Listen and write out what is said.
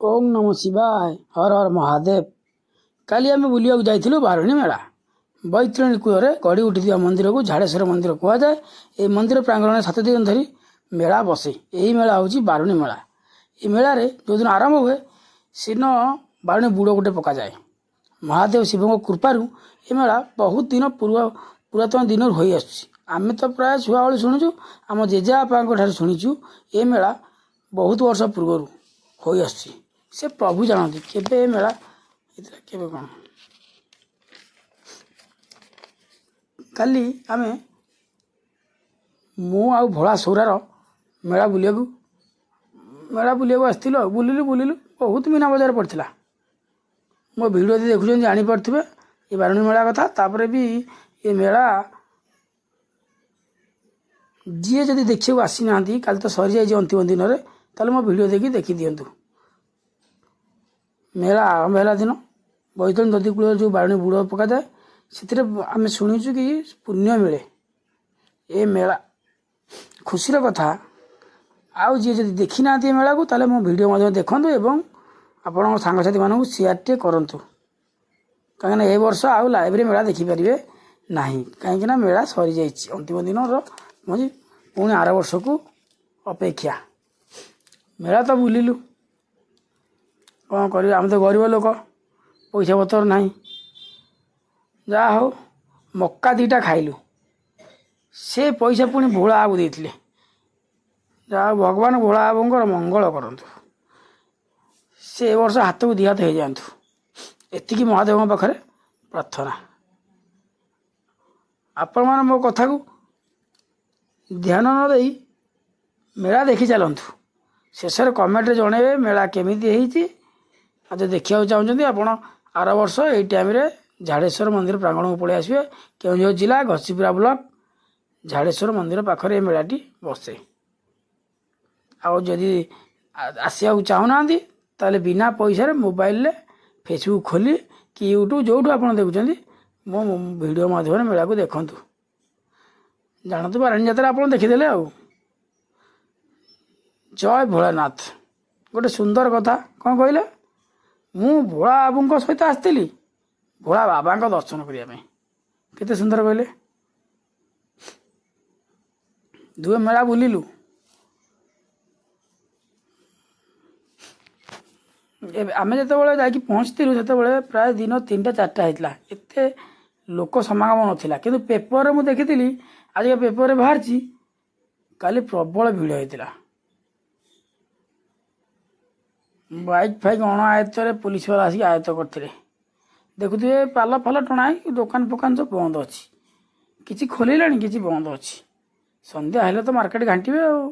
ଓମ୍ ନମଃ ଶିବାୟ, ହର ହର ମହାଦେବ। କାଲି ଆମେ ବୁଲିବାକୁ ଯାଇଥିଲୁ ବାରୁଣୀ ମେଳା। ବୈତରଣୀ କୂଳରେ ଗଢ଼ି ଉଠିଥିବା ମନ୍ଦିରକୁ ଝାଡ଼େଶ୍ୱର ମନ୍ଦିର କୁହାଯାଏ। ଏହି ମନ୍ଦିର ପ୍ରାଙ୍ଗଣରେ 7 ଦିନ ଧରି ମେଳା ବସେ। ଏହି ମେଳା ହେଉଛି ବାରୁଣୀ ମେଳା। ଏହି ମେଳାରେ ଯେଉଁଦିନ ଆରମ୍ଭ ହୁଏ, ସେଦିନ ବାରୁଣୀ ବୁଡ଼ ଗୋଟେ ପକାଯାଏ। ମହାଦେବ ଶିବଙ୍କ କୃପାରୁ ଏ ମେଳା ବହୁତ ଦିନ ପୂର୍ବ ପୁରାତନ ଦିନରୁ ହୋଇ ଆସୁଛି। ଆମେ ତ ପ୍ରାୟ ଛୁଆବେଳୁ ଶୁଣୁଛୁ, ଆମ ଜେଜେବାପାଙ୍କ ଠାରୁ ଶୁଣିଛୁ। ଏ ମେଳା ବହୁତ ବର୍ଷ ପୂର୍ବରୁ ହୋଇ ଆସୁଛି। ସେ ପ୍ରଭୁ ଜାଣନ୍ତି କେବେ ଏ ମେଳା ହେଇଥିଲା, କେବେ କ'ଣ। କାଲି ଆମେ ମୁଁ ଆଉ ଭୋଳା ସୌରାର ମେଳା ବୁଲିବାକୁ ଆସିଥିଲୁ। ଆଉ ବୁଲିଲୁ ବୁଲିଲୁ, ବହୁତ ମୀନା ବଜାର ପଡ଼ିଥିଲା। ମୋ ଭିଡ଼ିଓ ଯଦି ଦେଖୁଛନ୍ତି, ଜାଣିପାରୁଥିବେ ଏ ବାରୁଣୀ ମେଳା କଥା। ତାପରେ ବି ଏ ମେଳା ଯିଏ ଯଦି ଦେଖିବାକୁ ଆସିନାହାନ୍ତି, କାଲି ତ ସରିଯାଇଛି ଅନ୍ତିମ ଦିନରେ, ତାହେଲେ ମୋ ଭିଡ଼ିଓ ଦେଖି ଦେଖିଦିଅନ୍ତୁ। ମେଳା ଆରମ୍ଭ ହେଲା ଦିନ ବୈତରଣୀ ନଦୀ କୂଳରେ ଯେଉଁ ବାରୁଣୀ ବୁଡ଼ ପକାଯାଏ, ସେଥିରେ ଆମେ ଶୁଣିଛୁ କି ପୁଣ୍ୟ ମିଳେ। ଏ ମେଳା ଖୁସିର କଥା। ଆଉ ଯିଏ ଯଦି ଦେଖିନାହାନ୍ତି ଏ ମେଳାକୁ, ତାହେଲେ ମୋ ଭିଡ଼ିଓ ମଧ୍ୟ ଦେଖନ୍ତୁ ଏବଂ ଆପଣଙ୍କ ସାଙ୍ଗସାଥିମାନଙ୍କୁ ସେୟାର ଟିକେ କରନ୍ତୁ। କାହିଁକିନା ଏ ବର୍ଷ ଆଉ ଲାଇଭରେ ମେଳା ଦେଖିପାରିବେ ନାହିଁ, କାହିଁକିନା ମେଳା ସରିଯାଇଛି ଅନ୍ତିମ ଦିନର। ପୁଣି ଆର ବର୍ଷକୁ ଅପେକ୍ଷା। ମେଳା ତ ବୁଲିଲୁ, କ'ଣ କରିବା, ଆମେ ତ ଗରିବ ଲୋକ, ପଇସା ପତ୍ର ନାହିଁ। ଯାହା ହଉ, ମକା ଦୁଇଟା ଖାଇଲୁ। ସେ ପଇସା ପୁଣି ଭୋଳା ବାବୁ ଦେଇଥିଲେ। ଯାହା ହଉ, ଭଗବାନ ଭୋଳା ବାବୁଙ୍କର ମଙ୍ଗଳ କରନ୍ତୁ, ସେ ଏ ବର୍ଷ ହାତକୁ ଦି ହାତ ହେଇଯାଆନ୍ତୁ, ଏତିକି ମହାଦେବଙ୍କ ପାଖରେ ପ୍ରାର୍ଥନା। ଆପଣମାନେ ମୋ କଥାକୁ ଧ୍ୟାନ ନ ଦେଇ ମେଳା ଦେଖି ଚାଲନ୍ତୁ। ଶେଷରେ କମେଣ୍ଟରେ ଜଣାଇବେ ମେଳା କେମିତି ହେଇଛି। ଆଉ ଯଦି ଦେଖିବାକୁ ଚାହୁଁଛନ୍ତି ଆପଣ, ଆର ବର୍ଷ ଏଇ ଟାଇମ୍ରେ ଝାଡ଼େଶ୍ୱର ମନ୍ଦିର ପ୍ରାଙ୍ଗଣକୁ ପଳେଇ ଆସିବେ। କେଉଁଝର ଜିଲ୍ଲା ଘସିପୁରା ବ୍ଲକ ଝାଡ଼େଶ୍ୱର ମନ୍ଦିର ପାଖରେ ଏ ମେଳାଟି ବସେ। ଆଉ ଯଦି ଆସିବାକୁ ଚାହୁଁନାହାନ୍ତି, ତାହେଲେ ବିନା ପଇସାରେ ମୋବାଇଲରେ ଫେସବୁକ୍ ଖୋଲି କି ୟୁଟ୍ୟୁବ୍, ଯେଉଁଠୁ ଆପଣ ଦେଖୁଛନ୍ତି, ମୋ ଭିଡ଼ିଓ ମାଧ୍ୟମରେ ମେଳାକୁ ଦେଖନ୍ତୁ, ଜାଣନ୍ତୁ। ବାରୁଣୀ ଯାତ୍ରା ଆପଣ ଦେଖିଦେଲେ। ଆଉ ଜୟ ଭୋଳାନାଥ। ଗୋଟେ ସୁନ୍ଦର କଥା କ'ଣ କହିଲେ? ମୁଁ ଭୋଳା ବାବୁଙ୍କ ସହିତ ଆସିଥିଲି ଭୋଳା ବାବାଙ୍କ ଦର୍ଶନ କରିବା ପାଇଁ। କେତେ ସୁନ୍ଦର କହିଲେ। ଦୁଏ ମେଳା ବୁଲିଲୁ। ଏବେ ଆମେ ଯେତେବେଳେ ଯାଇକି ପହଞ୍ଚିଥିଲୁ, ସେତେବେଳେ ପ୍ରାୟ ଦିନ 3ଟା 4ଟା ହେଇଥିଲା। ଏତେ ଲୋକ ସମାଗମ ନଥିଲା। କିନ୍ତୁ ପେପରରେ ମୁଁ ଦେଖିଥିଲି, ଆଜିକା ପେପରରେ ବାହାରିଛି, କାଲି ପ୍ରବଳ ଭିଡ଼ ହେଇଥିଲା। ବାଇକ୍ ଫାଇକ୍ ଅଣ ଆୟତ୍ତରେ ପୋଲିସ ବାଲା ଆସିକି ଆୟତ୍ତ କରିଥିଲେ। ଦେଖୁଥିବେ, ପାଲ ଫାଲ ଟଣା ହେଇକି ଦୋକାନ ଫୋକାନ ସବୁ ବନ୍ଦ ଅଛି। କିଛି ଖୋଲିଲାଣି, କିଛି ବନ୍ଦ ଅଛି। ସନ୍ଧ୍ୟା ହେଲେ ତ ମାର୍କେଟ ଘାଣ୍ଟିବେ ଆଉ।